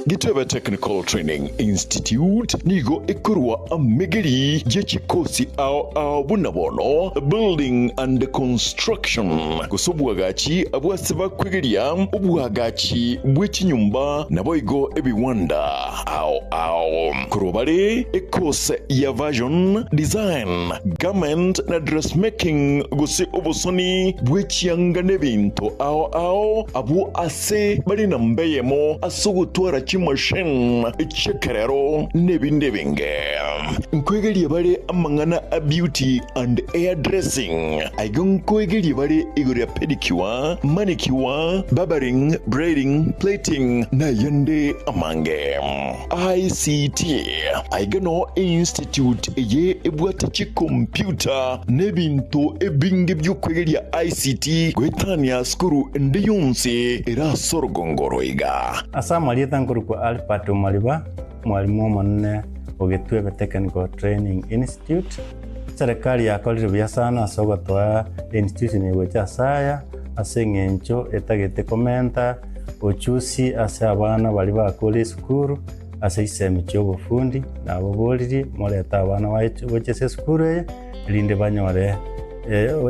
Gitebe Technical Training Institute nigo ekorwa amegeri ye chikosi ao ao buna bono Building and Construction gose obwagachi bw'ase bakwegeria obwagachi bwe chinyomba naboigo ebiwanda ao ao. Korwa bare ekose ya Fashion Design, Garment na Dressmaking gose obosoni bwe chianga nebinto ao ao abwo ase bare namba eyemo ase ogotwara chimashini chi'ekerero n'ebinde ebinge. Nkoegeria bare amang'ana a beauty and hair dressing. Aiga nkoegeria bare igoro ya pedicure, manicure, barbering, braiding, plaiting na ayande amange. ICT, Aiga noo einstitute eye ebwate chikompyuta na ebinto ebinge bi'okwegeria ICT goetania sukuru ende yonsi ere ase orogongo oro iga. Ase amarieta nkorokwa Albert Omariba, omwalimu omonene o Getwebe Technical Training Institute. Eserekari yakorire buya sana ase ogotoa einstitution eye gocha ase aya, ase eng'encho etagete komenta ochusi ase abana baria bakure esukuru ase chisemi chi'obofundi, nababoririe morete abana baye gocha ase esukuru eye, erinde banyore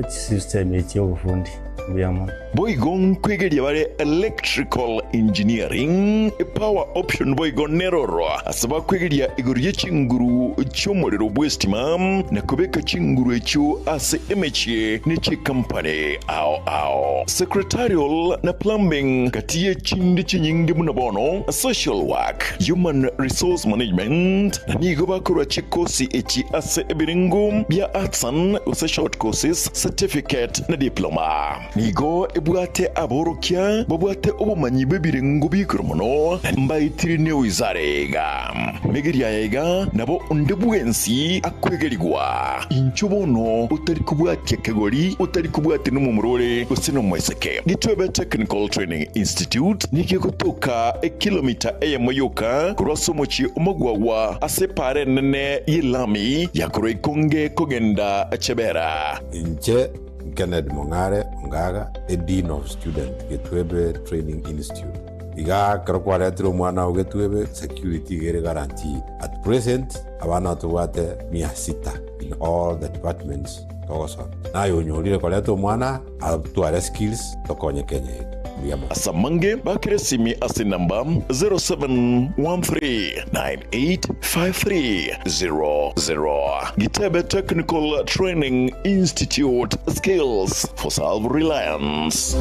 chisemi echi chi'obofundi. Mbuya mono. Boigo nkwegeria bare electrical engineering, power option boigo neroro ase bakwegeria igoro ye chinguru chi'omorero bw'estima na kobeka chinguru echio ase emechie ne chikampani ao ao. Secretarial na plumbing gati ye chinde chinyinge buna bono social work, human resource management na nigo bakorwa chikosi echi ase ebirengo bia artisan gose short courses, certificate na diploma. Nigo ebwate aborokia babwate obomanyi bw'ebirengo bi'igoro mono, na mbaetire newizara iga. Megeria aya iga nabo onde bwensi akwegerigwa. Inchuo bono otari kobwatia kegori, otari kobwatia nomomura ore gose nomoiseke. Gitwebe Technical Training Institute nigo egotoka ekilomita eyemo yoka korwa ase omochie omogwagwa ase epaara enene y'elami ya korwa Ikonge kogenda Chebera. Inche Kennedy Mong'are Ongaga, a Dean of Student, Getwebe Training Institute. Iga ekero kwaretire omwana oo Getwebe, security iga ere guaranteed. At present, abana tobwate mia sita in all the departments togosoma. Naye onyorire koreta omwana atware skills tokonye Kenya yetu. Mbuya mono. Ase amange bakere esimi ase enamba 0713985300. Gitebe Technical Training Institute, Skills for Self-Reliance.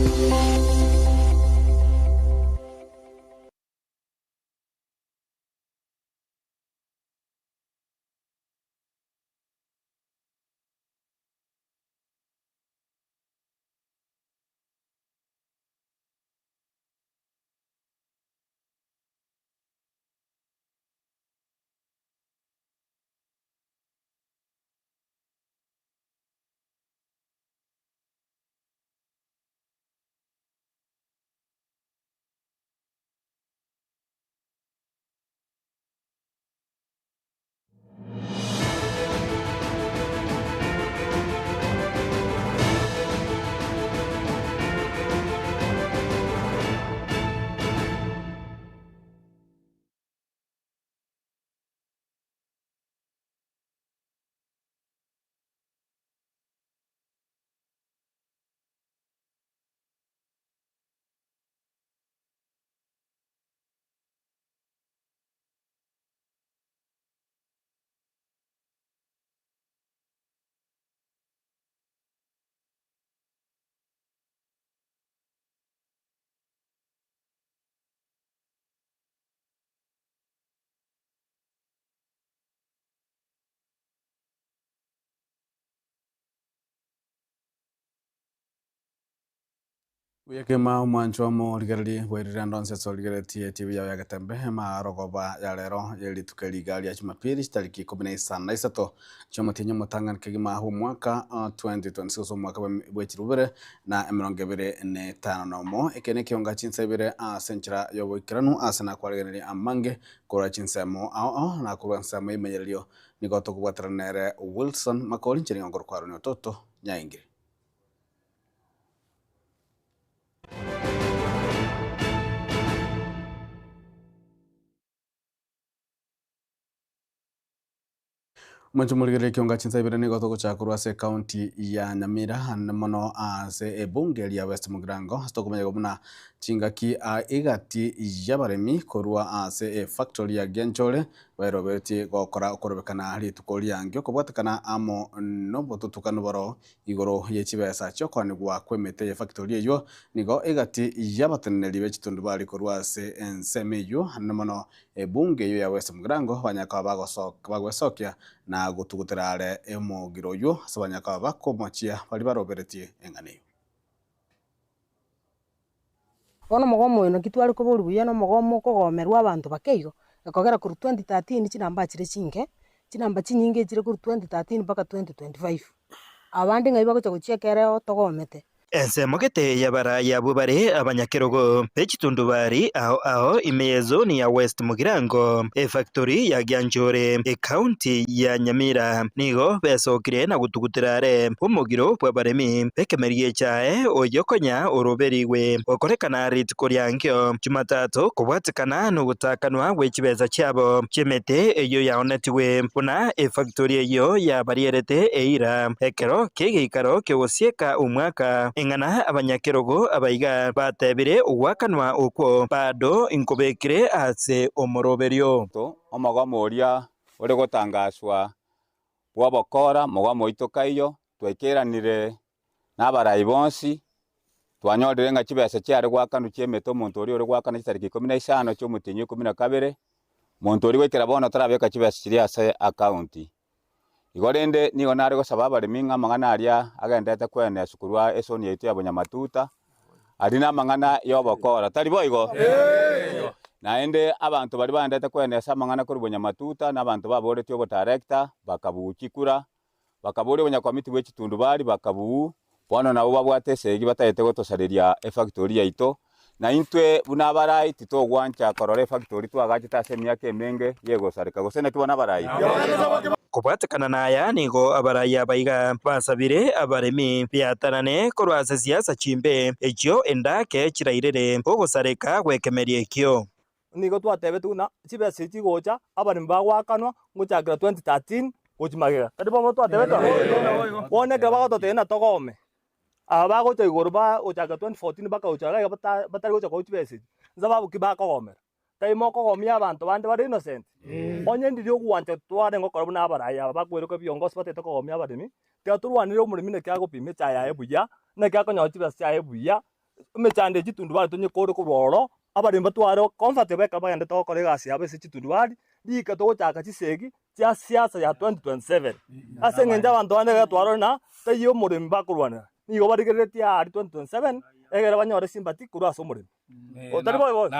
Buya kegima omwanchwa omorigereria bwairire ande onsi ase origereretie TV yao ya Getembe emarogoba ya rero ye rituko eri iga ria Jumapili chitariki ikomi na isano na isato chi'omotienyi omotang'ani kegima bw'omwaka 2026 ase omwaka bwe chirubere na emerongo ebere na etano na omo. Eke nekionga chinsa ibere ase enchera y'oboikeranu ase nakwaregeneria amange korwa chinsemo ao ao na korwa ensemo y'emenyererio nigo tokobwaterana nere Wilson Makori inche nigo nkorokwa Aaron Ototo Nyaingire. Omonche morigereria ekionga chinsa ibere nigo togochaka korwa ase ekaunti ya Nyamira ande mono ase ebunge ria West Mugirango ase tokomanya buna chingaki egati y'abaremi korwa ase efactory ya Gianchore bairoberetie gokora okorobekana rituko riange okobwatekana amo nobotutukanu boro igoro ye chibesa chiokoanigwa kwa emete ya efactory eywo nigo egati y'abateneneri b'echitundubari korwa ase ensemo eywo ande mono ebunge eywo ya West Mugirango banyaka bagwesokia na gotugutera are emogiro oywo ase banyaka bakomochia bari baroberetie eng'ana eywo. Bono omogomo oyo naki tware koboria buya na omogomo okogomerwa abanto bake igo, ekogera korwa 2013 chinamba chire chinke, chinamba chinyinge echire korwa 2013 mpaka 2025. Abande ng'ai bagocha gochia ekere togomete. Ensemo gete y'abarai abwo bare abanyakerogo be chitundubari ao ao ime y'ezoni ya West Mugirango, efactory ya Gianchore, ecounty ya Nyamira, nigo besokire na gotugutera are omogiro bw'abaremi b'ekemeri gi'echae oyio konya oroberigwe gokorekana rituko riankio Jumatatu kobwatekana nogotakanwa gwe chibesa chiabo chi'emete eyio yaonetigwe buna efactory eyio yabarierete eira ekero ki'egeikaro ki'ogosieka omwaka. Ing'ana abanyakerogo abaiga batebire ogoakanwa okwo bado inkobekire ase omoroberio. Omogomo oria ore gotangaswa bw'obokora, mogomo oito kaiyo, twaikeranire nabarai bonsi, twanyorire ng'a chibesa chiare goakanwa chi'emete omonto oria ore goakana chitariki ikomi na isano chi'omotienyi o ikomi na kabere, monto oria goikera bono tarabeka chibesa chiria ase akaunti. Igo rende nigo nare gosaba abaremi ng'a amang'ana aria agenderete koeneswa korwa esoni yaito ya bonyamatuta, aria namang'ana y'obokora, tari boigo? Naende abanto baria bagenderete koenesa amang'ana korwa bonyamatuta, na abanto baboretie obodarector, bakabuu chikura, bakaboria obonyakomiti bwe chitundubari, bakabuu, bono nabwo babwate esegi batagete gotosareria efactory yaito, na intwe buna abarai titogwancha korora efactory twagachete ase emiaka emenge yegosareka, gose naki bono abarai? Kobwatekana naya nigo abarai abaiga basabire abaremi biatanane korwa ase siasa chimbe echio endake chirairere ogosareka gw'ekemeria ekio. Nigo twatebetigwe ng'a chibesa echi chigocha, abaremi bagoakanwa ngochakera 2013 gochia magega. Tari bono twatebete? Bono ekero bagototebia ng'a togome, aba bagocha igoro bagochakera 2014 mpaka gocha iga iga bata batari gocha koa chibesa echi, nsababu ki bakogomera? Tari mokogomia abanto bande bare innocent? Onye ndiri ogwancha twarenge gokora buna abarai aba bakweroka ebiongosi batagete kogomia abaremi, tiga torwanere omoremi naki agopima echae yaye buya, naki akonyora chibesa chiaye buya, emechando ye chitundubari tonyekore korwa ororo, abaremi batware comfortable ekero bagendete gokora egasi yabo ase chitundubari, rika togochaka chisegi chia siasa ya 2027. Ase eng'encho abanto bande ekero twarorire ng'a taiyo omoremi bakorwanera, nigo barigereretie aria 2027 egere banyore sympathy korwa ase omoremi. Otari boigo?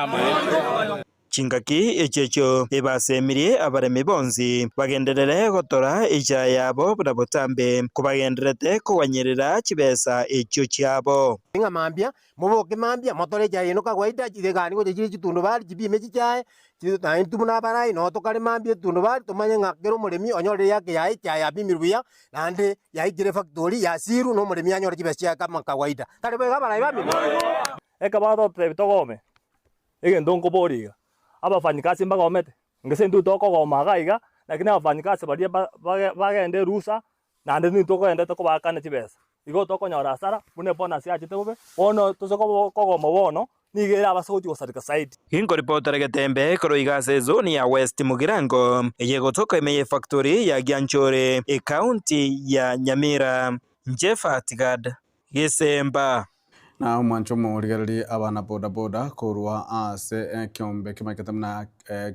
Chingaki echio echio ebasemirie abaremi bonsi bagenderere gotora echae yabo buna botambe, kobagendererete koganyerera chibesa echio chiabo. Ng'a mambia, moboke mambia, motore echae yaino kawaida, chigani gocha chire chitundubari, chipime chichae, naende intwe buna abarai noo tokare mambia etundubari, tomanye ng'a kera omoremi onyorire eyake yaye echae yapimirwe buya, naende yaikire efactory, yasirwe, na omoremi anyore chibesa chiaye kama kawaida. Tari boigo abarai bamino? Ekero batotebia togome, egento nkoboria iga, abafanyikasi mbagomete? Gose intwe tokogoma iga iga, lakini abafanyikasi baria ba- bage bagende erusa, naende intwe tokoendete kobaakana chibesa. Igo tokonyora hasara, buna ebonus yachete bobe, bono tose kobo kogoma bono, nigo ere abase gochia gosareka zaidi. Ginkoripotera getembe korwa iga ase ezoni ya West Mugirango, eye egotoka ime y'efactory ya Gianchore, ecounty ya Nyamira. Njefa Gad Gesemba. Na omwancho omorigererie abana boda boda korwa ase ekeombe kimaikete buna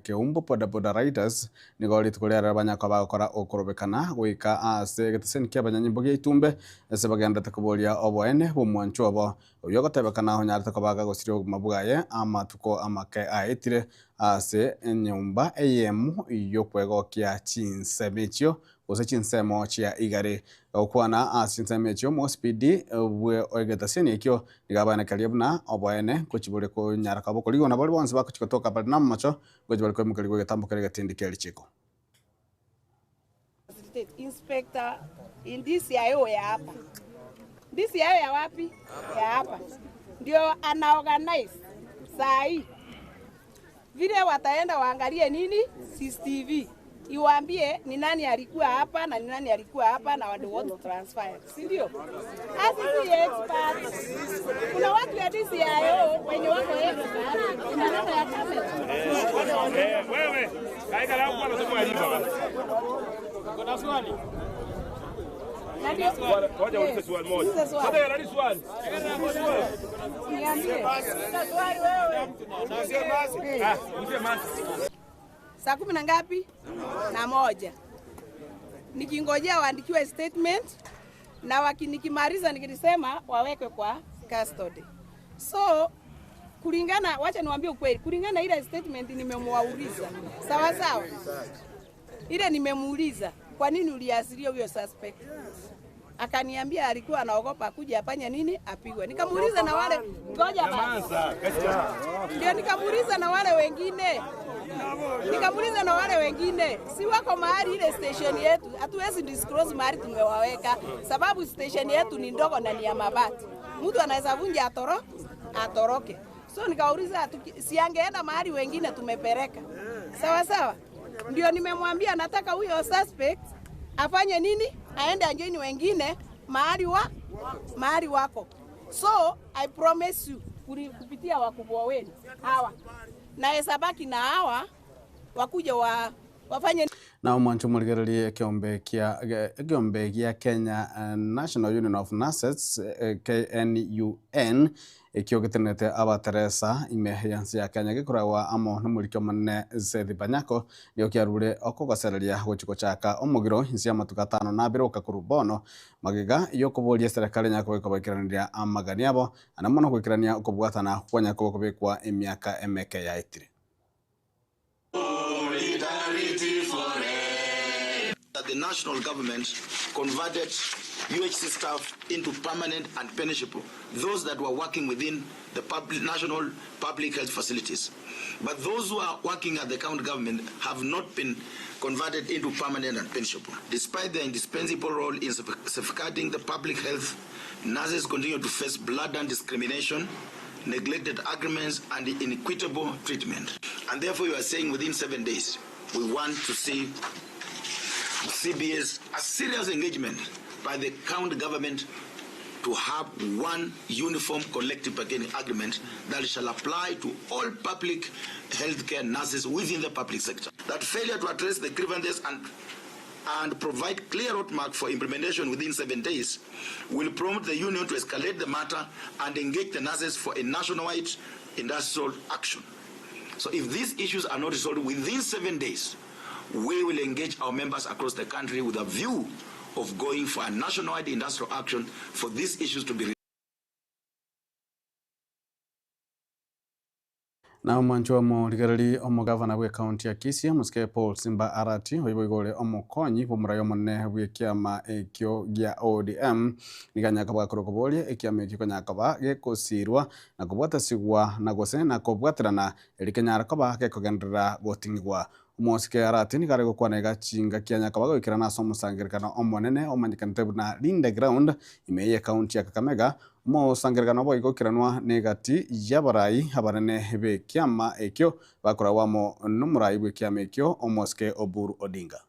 Keumbu Boda Boda Riders nigo rituko riarero banyakwa bagokora okorobekana goika ase egeteseni kia abanyanyimbo gia Itumbe ase bagenderete koboria oboene bw'omwancho obo oyio ogotebekana onyarete koba agagosiria obogima bwaye amatuko amake aetire ase enyomba eyemo y'okwegokia chinsemo echio gose chinsemo chia igare. Gokwana ase chinsemo echio, omosipidi bwe egetasiani ekio nigo abaenekereria buna oboene ngochia bore konyara koba okorigwa na baria bonsi bagochia gotoka bare namamocho ngochia bare koimokerigwa egetambo keria egetindi kia richiko. Inspector in DCIO ya hapa. DCIO ya wapi? Ya hapa. Ndio ana organize saa hii. Vile wataenda waangalie nini? CCTV. Iwaambie ni nani alikuwa hapa na ni nani alikuwa hapa na what transpired, si ndio? Asi si experts. Kuna watu ya DCIO wenye wako expert maneno ya kamera. Wewe, kaika la huko anasema alipa. Kuna swali? Ngoja uulize swali moja. Sasa nani swali? Niambie. Ah, ulize masi. Saa kumi na ngapi? Na moja. Nikingojea waandikiwe statement na wakinikimaliza nikilisema wawekwe kwa custody. So kulingana, wacha niwaambie ukweli, kulingana na ile statement nimemwauliza, sawa sawa, ile nimemuuliza kwa nini uliasiria huyo suspect, akaniambia alikuwa anaogopa kuja afanye nini, apigwe. Nikamuuliza na wale, ngoja basi, ndio nikamuuliza na wale wengine nikamuuliza na wale wengine, si wako mahali ile station yetu, hatuwezi disclose mahali tumewaweka, sababu station yetu ni ndogo na ni ya mabati, mtu anaweza vunja atoro atoroke. So nikauliza si angeenda mahali wengine tumepeleka, sawa sawa. Ndio nimemwambia nataka huyo suspect afanye nini, aende ajoini wengine mahali wa mahali wako. So I promise you kupitia wakubwa wenu hawa na hesabaki na hawa wakuja wa, wafanye na omwancho omorigererie ekiombe kia ekiombe gia Kenya National Union of Nurses KNUN ekio gitenete abateresa ime ya nsi ya Kenya gikoragwa amo na omoriki omonene Seth Panyako nio kiarure okogosereria gochi gochaka omogiro inse ya matuko atano na abere goka korwa bono magega yokoboria serikali nyako gokobaikeraneria amagani abo ana mono goikerania okobwatana kwa nyako gokobekwa emiaka emeke yaetire. That the national government converted UHC staff into permanent and pensionable, those that were working within the public, national public health facilities. But those who are working at the county government have not been converted into permanent and pensionable. Despite their indispensable role in safeguarding the public health, nurses continue to face blatant discrimination, neglected agreements, and inequitable treatment. And therefore, you are saying within 7 days, we want to see CBS, a serious engagement by the county government to have one uniform collective bargaining agreement that shall apply to all public healthcare nurses within the public sector. That failure to address the grievances and provide clear roadmap for implementation within 7 days will prompt the union to escalate the matter and engage the nurses for a nationwide industrial action. So if these issues are not resolved within 7 days, we will engage our members across the country with a view of going for a nationwide industrial action for these issues to be Na omwancho omorigereri omogavana bwe county ya Kisii Musike Paul Simba Arati oibo igore omokonyi bw'omorai omonene bw'ekiama ekio gia ODM niganyaka bwakorwa koboria ekiama ekio konyaka gekosirwa na kobwatasigwa na gose na kobwaterana eri kenyara koba gekogenderera goting'igwa. Omosike Arati nigo are gokwana iga chinga kianyaka bagoikerana ase omosangererekano omonene omanyekanete buna Linda Ground ime ye county ya Kakamega. Omosangererekano obo igokeranwa negati y'abarai abanene b'ekiama ekio bakoragwamo n'omorai bw'ekiama ekio omosike Oburu Odinga.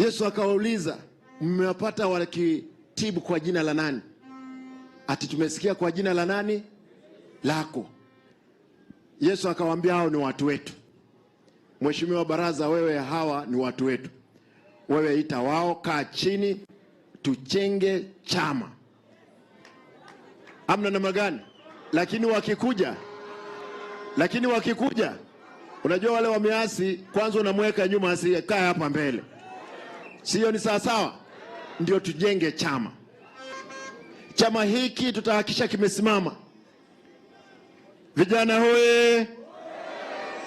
Yesu akawauliza, mmewapata wakitibu kwa jina la nani? Ati tumesikia kwa jina la nani? Lako. Yesu akawaambia hao ni watu wetu. Mheshimiwa Baraza, wewe hawa ni watu wetu, wewe ita wao, kaa chini, tuchenge chama. Amna namna gani? Lakini wakikuja, lakini wakikuja, unajua wale wameasi, kwanza unamweka nyuma, asikae hapa mbele, sio? Ni sawasawa? Ndio tujenge chama. Chama hiki tutahakikisha kimesimama. Vijana hoye!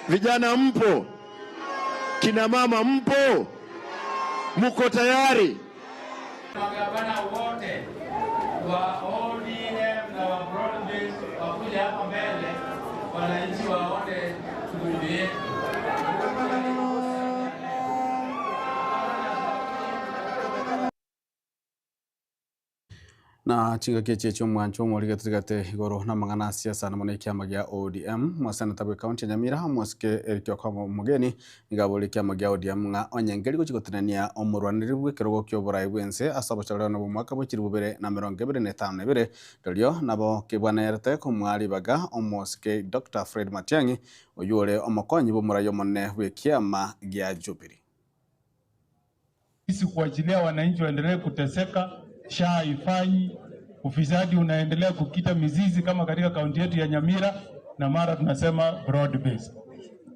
Vijana mpo? Kina mama mpo? Muko tayari? Magavana wote wa ODM na wa broad-based wakuja hapa mbele, wananchi waone shughuli yetu. Na chingaki echi echio omwancho omorigetigate igoro na amang'ana a siasa namo na ekiama gia ODM mwaseneta bwa ekaunti ya Nyamira omosike Eric Okongo Omogeni niga abore ekiama gia ODM ng'a onye nkeri gochi gotenenia omorwaneri bwa ekerogo kia oborai bwa ense ase obochorerano bwa omwaka bwa chiribu bibere na emerongo ebere na etano na ebere rirorio nabo kebwanerete komwaa ribaga omosike Dr. Fred Matiang'i oywo ore omokonyi bwa omorai omonene bwa ekiama gia Jubilee. Sisi kuachilia wananchi waendelee kuteseka, SHA haifanyi, ufisadi unaendelea kukita mizizi kama katika kaunti yetu ya Nyamira, na mara tunasema broad based.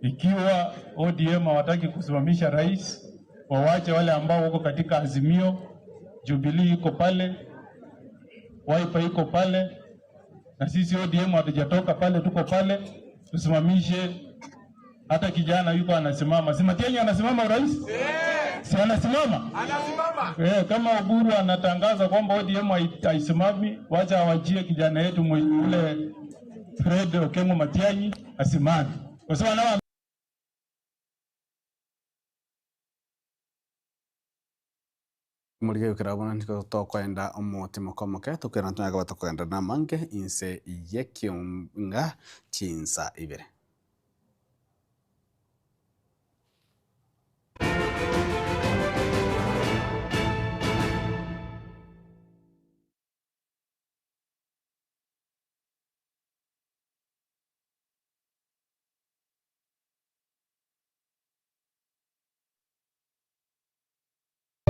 Ikiwa ODM hawataki kusimamisha rais, wawache wale ambao wako katika Azimio, Jubilee iko pale, Wiper iko pale, na sisi ODM hatujatoka pale, tuko pale, tusimamishe. Hata kijana yuko anasimama, si Matiang'i anasimama urais? Si anasimama? Anasimama. Kama Oburu anatangaza kwamba ODM haisimami, wacha awachie kijana yetu ule Fred Okengo Matiang'i asimame. Kwa sababu nao Murige gukira bono niko tokoenda omotimo komoke tukwira ntunyaka batokoenda namange inse yekiunga chinsa ibere.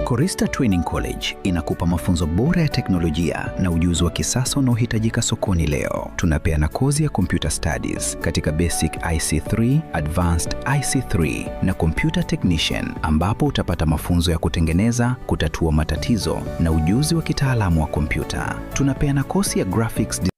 Korista Training College inakupa mafunzo bora ya teknolojia na ujuzi wa kisasa unaohitajika sokoni leo. Tunapeana kozi ya Computer Studies katika Basic IC3, Advanced IC3 na Computer Technician, ambapo utapata mafunzo ya kutengeneza, kutatua matatizo na ujuzi wa kitaalamu wa kompyuta. Tunapeana kozi ya Graphics Design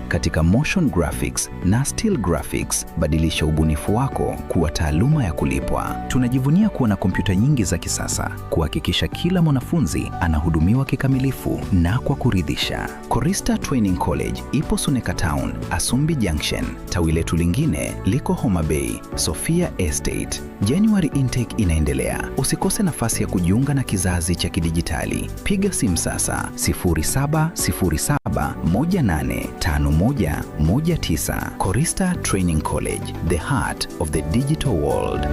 katika Motion Graphics na Still Graphics. Badilisha ubunifu wako kuwa taaluma ya kulipwa. Tunajivunia kuwa na kompyuta nyingi za kisasa kuhakikisha kila mwanafunzi anahudumiwa kikamilifu na kwa kuridhisha. Korista Training College ipo Suneka Town, Asumbi Junction. Tawi letu lingine liko Homa Bay, Sofia Estate. January intake inaendelea. Usikose nafasi ya kujiunga na kizazi cha kidijitali. Piga simu sasa 0707185119. Korista Training College, the heart of the digital world.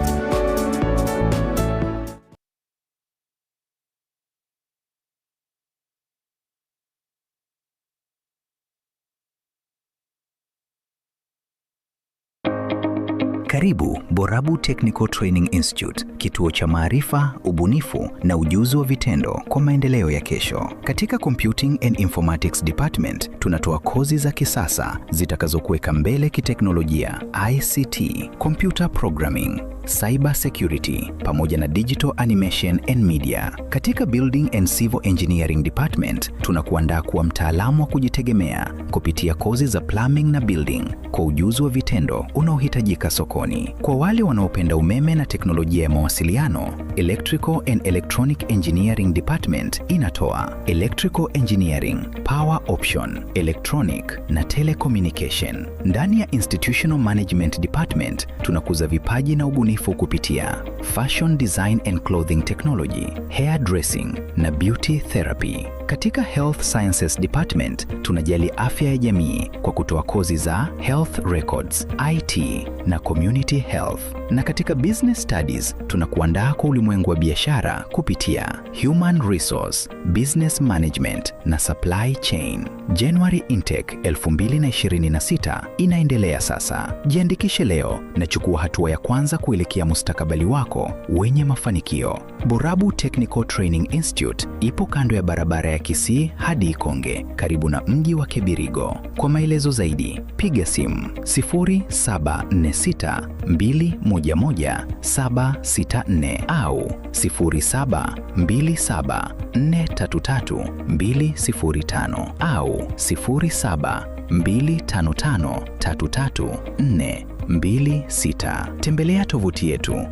Karibu Borabu Technical Training Institute, kituo cha maarifa, ubunifu na ujuzi wa vitendo kwa maendeleo ya kesho. Katika Computing and Informatics Department tunatoa kozi za kisasa zitakazokuweka mbele kiteknolojia, ICT, computer programming, cyber security pamoja na digital animation and media. Katika Building and Civil Engineering Department tunakuandaa kuwa mtaalamu wa kujitegemea kupitia kozi za plumbing na building kwa ujuzi wa vitendo unaohitajika sokoni. Kwa wale wanaopenda umeme na teknolojia ya mawasiliano, Electrical and Electronic Engineering Department inatoa Electrical Engineering, Power Option, Electronic na Telecommunication. Ndani ya Institutional Management Department tunakuza vipaji na ubunifu ubunifu kupitia Fashion Design and Clothing Technology, Hair Dressing na Beauty Therapy. Katika Health Sciences Department tunajali afya ya jamii kwa kutoa kozi za Health Records, IT na Community Health. Na katika Business Studies tunakuandaa kwa ulimwengu wa biashara kupitia Human Resource, Business Management na Supply Chain. January Intake 2026 inaendelea sasa. Jiandikishe leo na chukua hatua ya kwanza kuelekea mustakabali wako wenye mafanikio. Borabu Technical Training Institute ipo kando ya barabara ya Kisii hadi Ikonge, karibu na mji wa Kebirigo. Kwa maelezo zaidi, piga simu 0746 211 764 au 0727 433 205 au 07 255 334 26. Tembelea tovuti yetu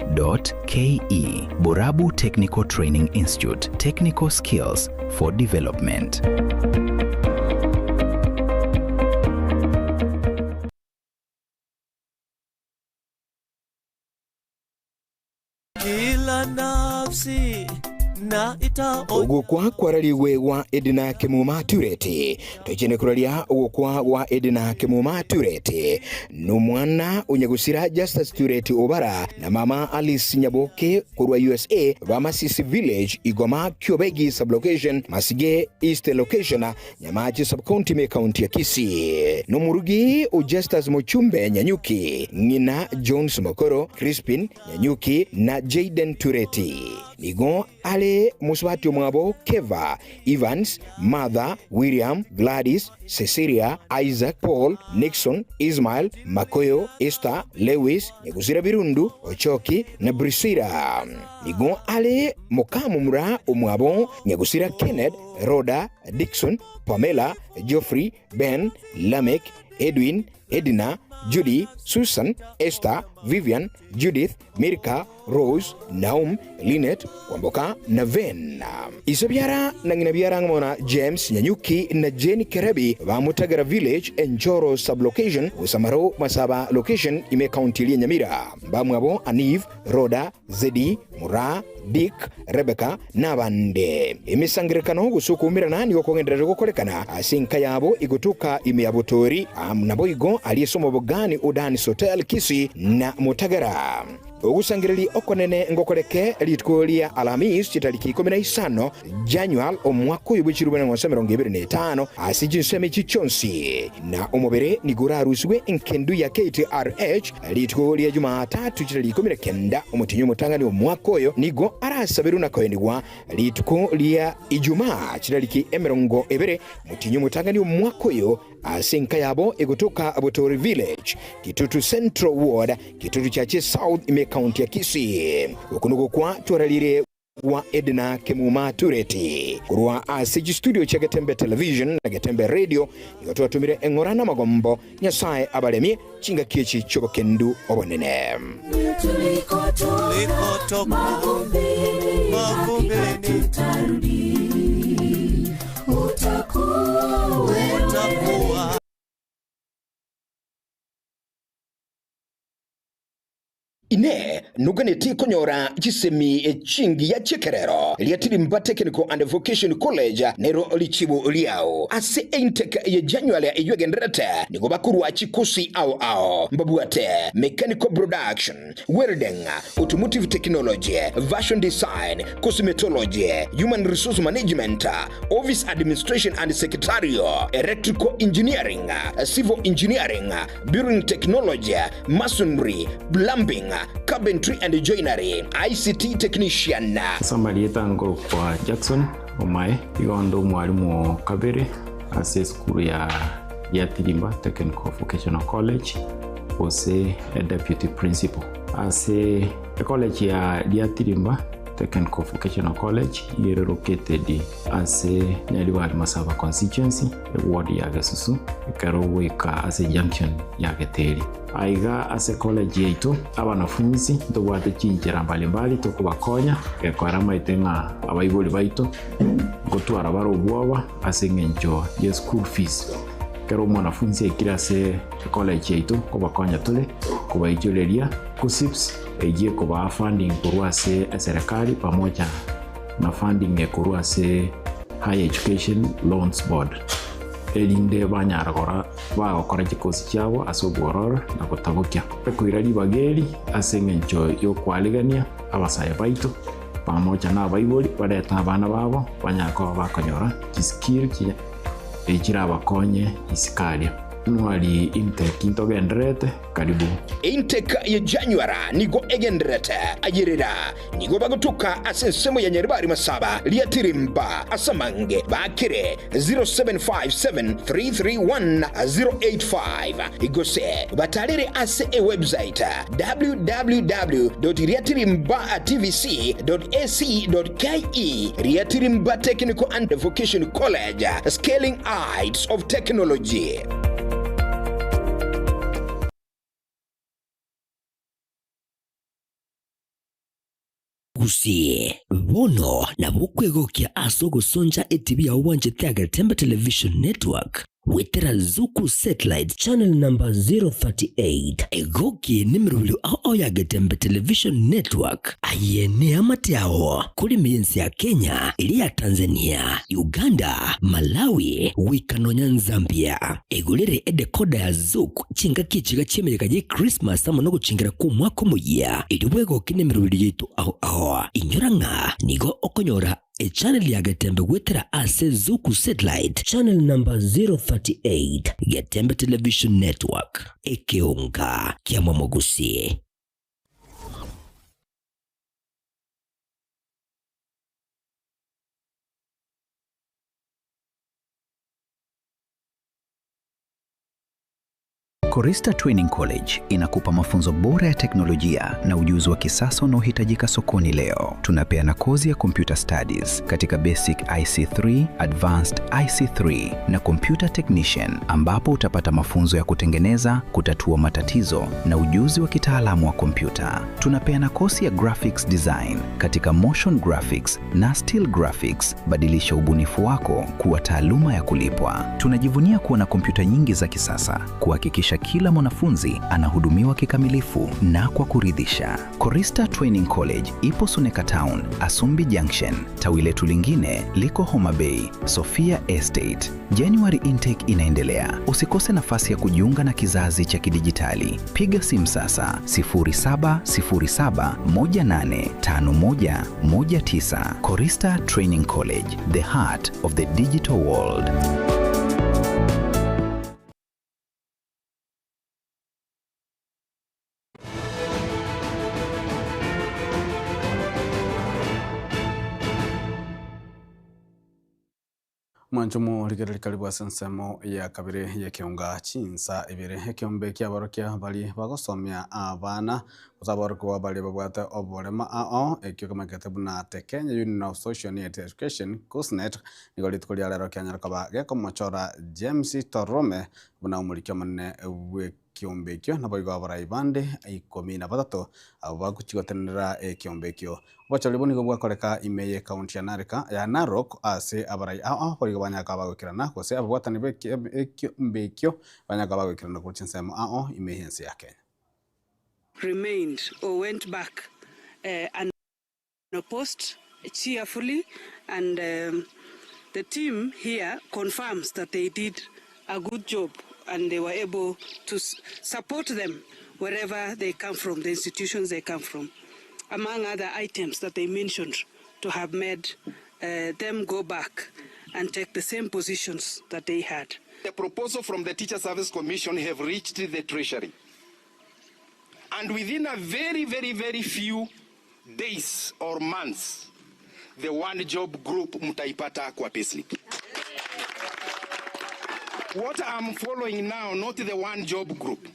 www.borabutti.ac.ke. Borabu Technical Training Institute, Technical Skills for Development. Kila nafsi na itaonja Ugukwa kwarariwe gwa Edna Kimuma Tureti twichene kuraria ugukwa gwa Edna Kimuma Tureti nu mwana unyagusira Justus Tureti Obara na mama Alice Nyaboke kurwa USA ba Masisi Village Igoma Kyobegi sublocation Masige East location Nyamachi subcounty me county ya Kisii numurugi Justus Muchumbe Nyanyuki ng'ina Jones Mokoro Crispin Nyanyuki na Jaden Tureti nigo ale musubati omwabo Keva Evans Martha William Gladys Cecilia Isaac Paul Nixon Ismail Makoyo Esther Lewis Nyagusira Birundu Ochoki na Brisira nigo ale mukamumura omwabo Nyagusira Kenneth Rhoda Dixon Pamela Geoffrey Ben Lamek Edwin Edna Judy Susan Esther Vivian Judith Mirka Rose Naum Linet Kwamboka na Ven isobyara na ng'ina byara ng'omona James Nyanyuki na Jane Kerebi ba Mutagara Village Enjoro sublocation Usamaro Masaba location ime county ya Nyamira mbamwabo Aniv Roda Zedi Mura Dick Rebecca n'abande emisangirekano gusukumirana nigo kong'enderera gukorekana ase enka yabo igutuka ime ya butori nabo igo aliesoma bogani Udanis Hotel Kisii na Mutagara ogusangiriri okonene ngokoreke rituko ria Alhamis chitariki 15 January omwaka oyo bw'echirubana ng'onse 25 ase chinsemo echi chionsi na omobere nigo oraruswe enkendu ya KTRH rituko ria Jumatatu chitariki 19 omotinyi omotang'ani omwaka oyo nigo arasaberwe na koenigwa rituko ria Ijumaa chitariki 20 motinyi omotang'ani omwaka oyo ase enka yabo egotoka Butori Village Kitutu Central Ward Kitutu Chache South ime county ya Kisii okunugo kwa twaralire wa Edna Kimuma Tureti kurwa ase studio cha Getembe Television na Getembe Radio nigo twatumire eng'ora na magombo Nyasaye abaremie chingaki echi chiobokendu obonene. Tulikotoka mavumbini, hakika tutarudi. Utakuwa wewe. Ine nuganeti konyora chisemi chingi ya chikerero liatilimba Technical and Vocation College nero lichibu liao ase intake ya January eyegenderete nigo bakurwa chikusi ao ao mbabwate mechanical production welding automotive technology fashion design cosmetology human resource management office administration and secretarial electrical engineering civil engineering building technology masonry plumbing carpentry and joinery ICT technician. Samarieta kwa Jackson Omae igondo mwalimu wa kabere ase school ya Tirimba Technical Vocational College ose a deputy principal ase college ya Tirimba Technical Vocational College iri located ase Nyaribari Masaba constituency ward ya Gesusu ekero goika ase junction ya Geteri aiga ase college yaitu abanafunzi ntobwate chinchera mbalimbali tokobakonya gekora maite ng'a abaibori baito gotwara bare obwoba ase eng'encho ya school fees. Ekero omwanafunzi aikire ase ecollege yaito nkobakonya tore kobaichoreria KUCCPS eyio ekobaa funding korwa ase eserekari pamoja na funding ekorwa ase Higher Education Loans Board erinde banyara gora bagokora chikosi chiabo ase obwororo na gotabokia. Ekoira ribaga eri ase eng'encho y'okoarigania abasae baito pamoja na abaibori barete abana babo banyare koba bakonyora chiskill chirabakonye isiko aria. Nwari intake ntogendererete, karibu. Intake ya January nigo egendererete ayerera nigo bagotuka ase ensemo ya Nyaribari Masaba Riatirimba ase amange bakire 0757331085 gose batarere ase ewebsite www.riatirimbatvc.ac.ke Riatirimba Technical and Vocational College, Scaling Heights of Technology. Gusii, bono nabo okwegokia ase ogosoncha etibi yao bwanchete Agetembe Television Network goetera Zuku Satellite Channel number 038. Egoki nemerobio ao ao ya Getembe Television Network. Aye neamate ao korime y'ense ya Kenya, eria ya Tanzania, Uganda, Malawi, goika nonya Nzambia. Egorere edecoder ya Zuku chingaki echiga chi'emeyega ye Christmas amo nogochingera kw'omwaka omoyia, erio bwegoke nemerobio yaito ao ao. Inyora ng'a nigo okonyora Echannel ya Getembe goetera ase Zuku Satellite Channel number 038, Getembe Television Network, ekeonga kia Mwamogusi. Korista Training College inakupa mafunzo bora ya teknolojia na ujuzi wa kisasa unaohitajika sokoni leo. Tunapeana kozi ya Computer Studies katika Basic IC3, Advanced IC3 na Computer Technician ambapo utapata mafunzo ya kutengeneza, kutatua matatizo na ujuzi wa kitaalamu wa kompyuta. Tunapeana kozi ya Graphics Design katika Motion Graphics na Still Graphics. Badilisha ubunifu wako kuwa taaluma ya kulipwa. Tunajivunia kuwa na kompyuta nyingi za kisasa kuhakikisha kila mwanafunzi anahudumiwa kikamilifu na kwa kuridhisha. Korista Training College ipo Suneka Town, Asumbi Junction. Tawi letu lingine liko Homa Bay, Sofia Estate. January intake inaendelea. Usikose nafasi ya kujiunga na kizazi cha kidijitali. Piga simu sasa 0707185119. Korista Training College, the heart of the digital world. Mwancho morigereria karibu ase ensemo ya kabere y'ekeonga chinsa ibere ekeombe kiabarokia bari bagosomia abana gose aborokigwa baria babwate oborema ao ekio kemanyekete buna The Kenya Union of Social Needs Education KUSSNET nigo rituko ria rero kianyara koba gekomochora James Torome buna omoriki omonene bwe ekiombe ekio naboigo abarai bande ikomi na batato abwo bagochia gotenenera ekiombe ekio. Obochori obo nigo bwakoreka ime y'ecounty ya Narika ya Narok ase abarai ao ao boigo banyare koba bagoikerana gose ababwatani ba ekiombe ekio banyare koba bagoikerana korwa chinsemo ao ao ime y'ense ya Kenya. remained or went back unopposed cheerfully and the team here confirms that they did a good job and they were able to support them wherever they come from, the institutions they come from, among other items that they mentioned to have made uh, them go back and take the same positions that they had. The proposal from the Teacher Service Commission have reached the Treasury. And within a very, very, very few days or months, the one job group mtaipata kwa payslip. What I'm following now, not the one job group.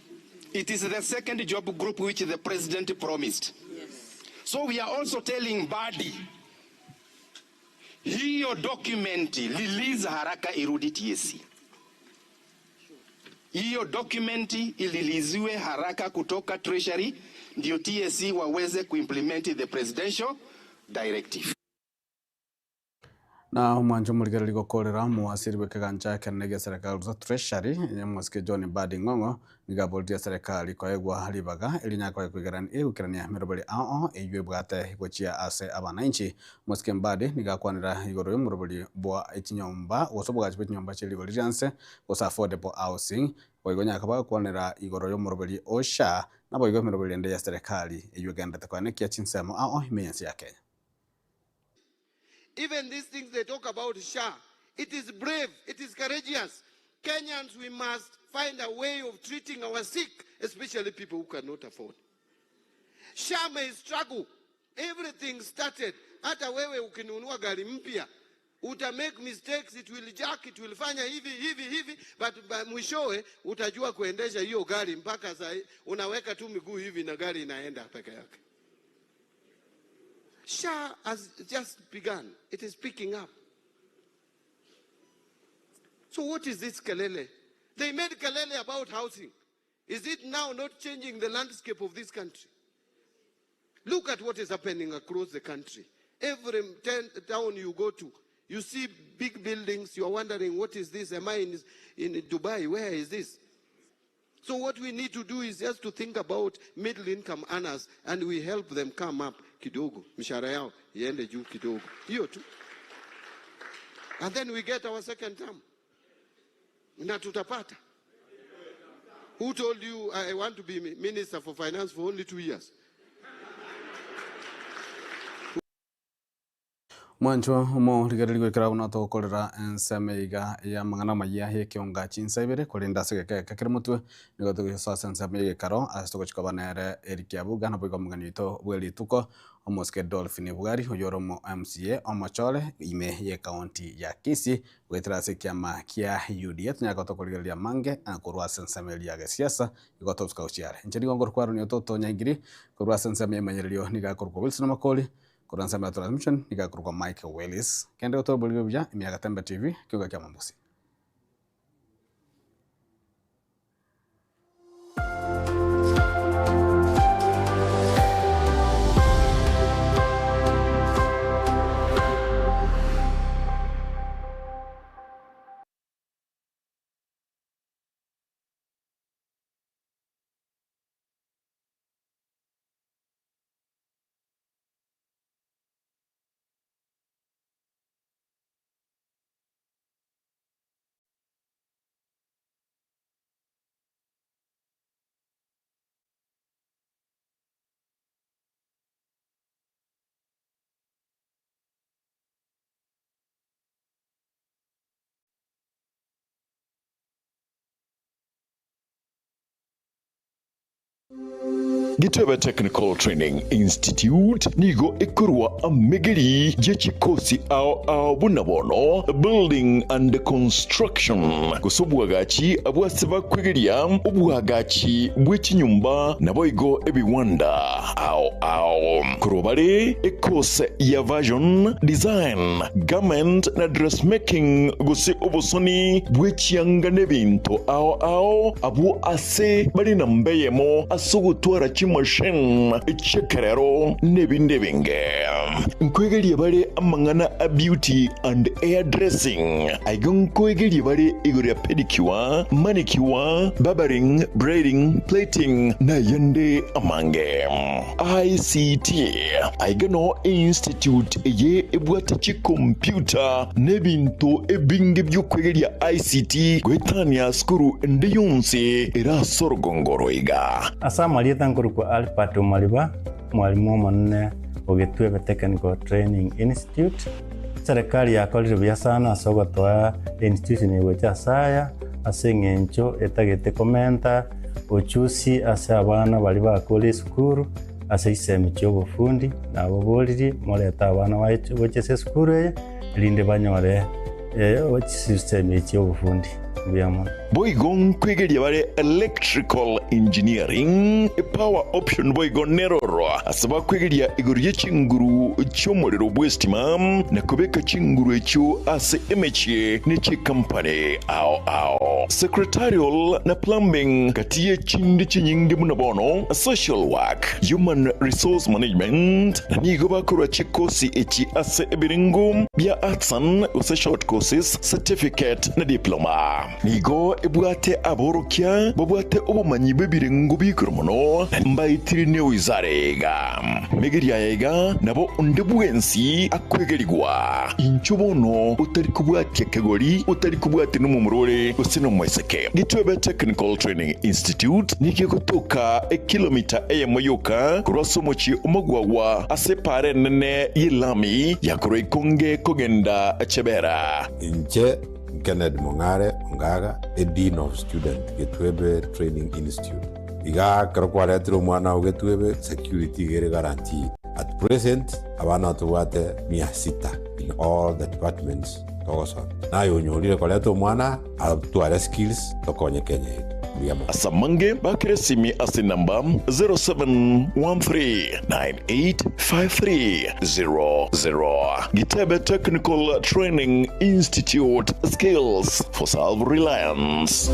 It is the second job group which the president promised. Yes. So we are also telling Badi, hiyo document release haraka irudi TSC. Hiyo document ililiziwe haraka kutoka Treasury ndio TSC waweze kuimplement the presidential directive. Na omwancho omorigereri gokorera omowasiri bw'ekegancha ekenene gia serikali gose Treasury, omosike John Mbadi Ng'ong'o, nigo aboririe eserekari koegwa ribaga erinya koe goikerania emeroberi ao eyio ebwate gochia ase abananchi. Omosike Mbadi nigo akwanera igoro y'omoroberi bwa chinyomba gose obogachi bwe chinyomba chie rigori ria nse gose affordable housing, boigo nyaka bagokwanera igoro y'omoroberi o SHA naboigo emeroberi ende ya serekari eyio egenderete koenekia chinsemo ao ime y'ense ya Kenya. Even these things they talk about SHA, it is brave, it is courageous. Kenyans, we must find a way of treating our sick, especially people who cannot afford. SHA may struggle. Everything started. Hata wewe ukinunua gari mpya uta make mistakes, it will jack, it will fanya hivi hivi hivi, but mwishowe utajua kuendesha hiyo gari mpaka saa unaweka tu miguu hivi na gari inaenda peke yake. SHA has just begun. It is picking up. So what is this kelele? They made kelele about housing. Is it now not changing the landscape of this country? Look at what is happening across the country. Every town you go to, you see big buildings. You are wondering, what is this? Am I in Dubai? Where is this? So what we need to do is just to think about middle income earners and we help them come up kidogo. Mishahara yao iende juu kidogo. Hiyo tu. And then we get our second term. Na tutapata. Who told you I want to be minister for finance for only 2 years? Mwanchwa omorigereria goikera buna togokorera ensemo iga y'amang'ana amayia y'ekionga chinsa ibere korende ase egeka eke kere motwe nigo togosoa ase ensemo y'egekaro ase togochia koba nere Eric Abuga naboigo omogeni oito bwe rituko omosike Dolphin Bwari oyio ore omo MCA omochore ime y'ecounty ya Kisii goetera ase ekiama kia UDA tonyare koba tokorigereria amange korwa ase ensemo eria ya gesiasa igo togosuka gochia are. Inche nigo nkorokwa Aaron Ototo Nyaigiri korwa ase ensemo y'emanyererio nigo akorokwa Wilson Makori korwa ensemo ya transmission nigo akorokwa Mike Willis. Kende gotoboria buya ime ya Gatembe TV kiuga kia Mombosi. Gitebe Technical Training Institute nigo ekorwa amegeri ye chikosi ao ao buna bono Building and Construction gose obwagachi abwase bakwegeria obwagachi bwe chinyomba naboigo ebiwanda ao ao. Korwa bare ekose ya Version, Design, Garment na Dressmaking gose obosoni bwe chianga nebinto ao ao abwo ase bare namba eyemo ase ogotwara chimachine chi'ekerero n'ebinde ebinge. Nkoegerie bare amang'ana a beauty and hair dressing. Aiga nkoegerie bare igoro ya pedicure, manicure, barbering, braiding, plating na ayande amange. ICT, Aiga no institute eye ebwate chicomputer n'ebinto ebinge bi'okwegeria ICT goetania sukuru ende yonsi ere ase orogongo oroiga. Ase amarieta nkorokwa Albert Omariba, omwalimu omonene o Gitwebe Technical Training Institute. Eserekari yakorire buya sana ase ogotoa einstitution eye gocha ase aya, ase eng'encho etagete komenta ochusi ase abana baria bakore esukuru ase chisemi chia obofundi, naboboririe morete abana baye gocha ase esukuru eye, erinde banyore chisemi chia obofundi. Mbuya mono. Boigo nkwegeria bare Electrical Engineering, Power Option boigo neroro ase bakwegeria igoro ye chinguru chi'omorero bw'estima na kobeka chinguru echio ase emechie ne chikampani ao ao. Secretarial na Plumbing gati ye chinde chinyinge buna bono Social Work, Human Resource Management na nigo bakorwa chikosi echi ase ebirengo bia Arts and gose Short Courses, Certificate na Diploma. Nigo ebwate aborokia babwate obomanyi bw'ebirengo bi'igoro mono, na mbaetire newizara iga. Megeria aya iga nabo onde bwensi akwegerigwa. Inchuo bono otari kobwatia kegori, otari kobwatia nomomura ore gose nomoiseke. Gitwebe Technical Training Institute nigo egotoka ekilomita eyemo yoka korwa ase omochie omogwagwa ase epaara enene y'elami ya korwa Ikonge kogenda Chebera. Inche Kennedy Mong'are Ongaga, a Dean of Student, Getwebe Training Institute. Iga ekero kwaretire omwana oo Getwebe, security iga ere guaranteed. At present, abana tobwate mia sita in all the departments togosomia. Naye onyorire koreta omwana atware skills tokonye Kenya yetu. Mbuya mono. Ase amange bakere esimi ase enamba 0713985300. Gitebe Technical Training Institute, Skills for Self-Reliance.